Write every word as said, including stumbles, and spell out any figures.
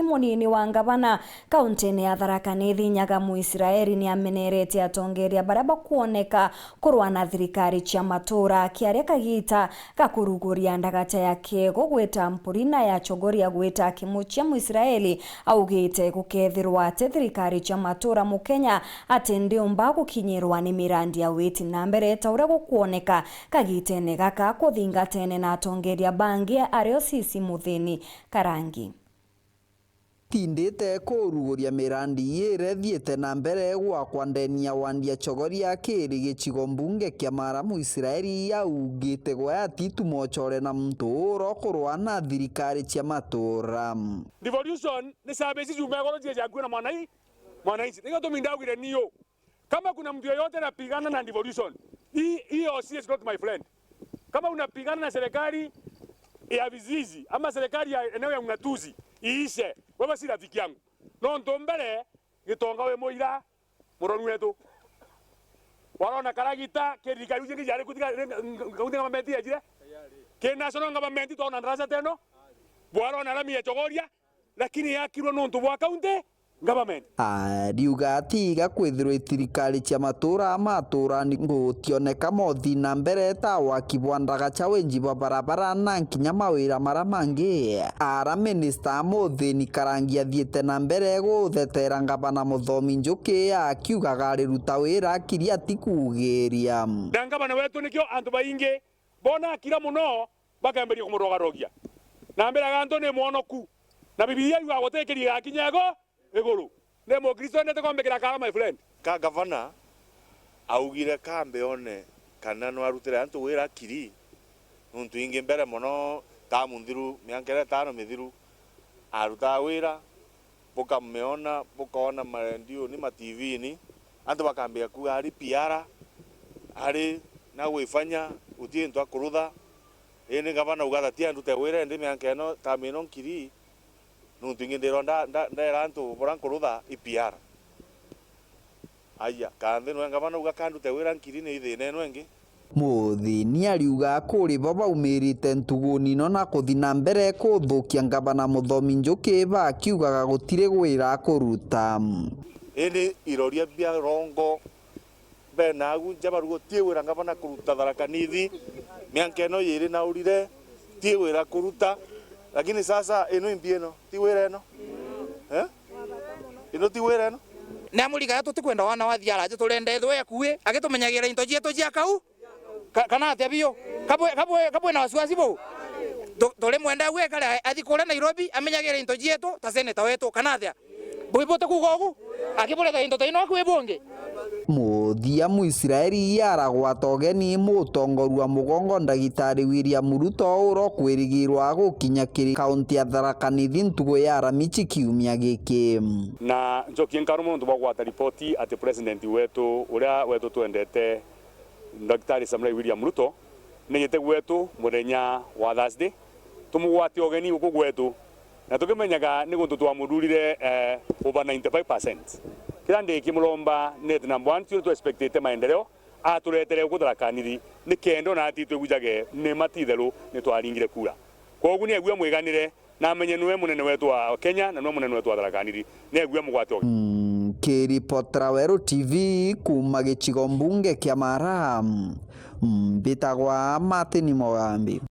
Munini wa ngavana kauntine ya Tharaka Nithi Nyaga Muisraeli ni amenerete atongeria baria bakwoneka kurwa na thirikari cia matura akiaria kagita ga kuruguria ndagata ya kiego gwita mpuri na ya chogoria gwita kimuchia Muisraeli. Augite gukethirwa ati thirikari cia matura Mukenya ati ndiumba gukinyirwa ni mirandi ya witi na mbere ta uria gukwoneka kagitene gaka kuthingatene na atongeria bangi ario Cissy Muthini Karangi. Tindite kuruguria mirandi ii iria ithiite na mbere gwakwa ndeni ya wandi ya Chogoria kiri gicigo mbunge kia Mara. Muisraeli augite gwe atituma ucore na muntu uro kurwa na thirikari cia matura. Devolution ni services ciuma iguru cia ciakuo na mwanai-, mwananchi. Nigio tumi ndaugire niu. Kama kuna mtu yeyote anapigana na devolution, hii, hii O C is not my friend. Kama unapigana na serikali ya vijiji ama serikali ya eneo ya ung'atuzi, iishe. Wewe si rafiki yangu. Nontu mbere, Gitonga wi muira, muronu wetu. Warona karagita, kirika iu cingi ciari kuthika, kaunti government yajire? Ki national government twona ndarasa teno? Bwarona rami ya Chogoria? Lakini yakirwe nontu bwa county government. Ariuga ati iga kwithirwa ithirikari cia matura maturani gutioneka mothi na mbere ta waki bwa ndagacha, winji bwa barabara na nkinya mawira mara mangi. Ara minista Muthini Karangi athiite na mbere guthetera ngavana Muthomi Njuki akiugaga ariruta wira akiri atikugiria. Na ngavana wetu nikio antu baingi bona akira muno bakemberia kumurogarogia. Na mbiraga antu ni mwonoku. Na Bibilia yugaga guti kiri gakinya igo iguru. Ndi Mukristo endete kwambikira kara, my friend. Ka gavana augire kambe one kana no arutire antu wira akiri. Nuntu ingi mbere mono tamu nthiru, mianka iria itano mithiru, arutaga wira, bukamiona, bukoona marendioni, mativini, antu bakambia kuuga ari P R, ari na gwifanya, guti into akurutha. Indi ngavana auga ati andute wira, indi mianka ino, tamu ino nkiri, nuntu ingi ndirwa nda-, nda-, ndera antu buria nkurutha i P R. Aya, ka nthi nwe ngavana auga kandute wira nkiri ni ithina ino ingi. Muthini ariuga kuri bo baumirite ntuguni ino na kuthi na mbere kuthukia ngavana Muthomi Njuki bakiugaga gutiri wira akuruta. Indi iroria bia rongo bena agu nja barugo ti wira ngavana kuruta Tharaka Nithi, mianka ino yiri naurire ti wira kuruta, lakini sasa ino imbi ino ti wira ino? Eh? Ino ti wira ino? Ni amuriga ya tutikwenda wana wa thiara je turenda ethwe akui agitumenyagira into cietu cia kau? Ka-, kana atia biu? Kabwe, kabwe, kabwe na wasiwasi buu? Tu-, turi mwenda ague kare athi kuria Nairobi amenyagire into cietu ta seneta wetu, kana atia? Bui buti kuuga ugu? Akibureta into ta ino akui bungi? Muthia Muisraeli aragwata ugeni mutongoria wa mugongo Ndagitari William Ruto uro kwirigirwa gukinya kiri kaunti ya Tharaka Nithi ntugu ya Aramichi kiumia giki. Na njokie nkaruma nontu bwa kugwata ripoti ati president wetu uria wetu twendete Ndagitari Samuel William Ruto, nenyete gwetu muthenya wa Thursday, tumugwate ugeni guku gwetu, na tukimenyaga ni guntu twamuthurire, eh, over ninety-five percent. Kiria ndikimuromba ni ati number one, tio tu expectite maendeleo, aturetere guku Tharaka Nithi, ni kenda ona ati twigujage ni ma ti itheru ni twaringire kura. Kwogu ni agua mwiganire, na amenye niwe munene wetu wa Kenya, na niwe munene wetu wa Tharaka Nithi. Ni agua mugwate ugeni. Mm, kiripotera Weru T V kuma gicigo mbunge kia Mara, mbitagwa Martin Mogambi.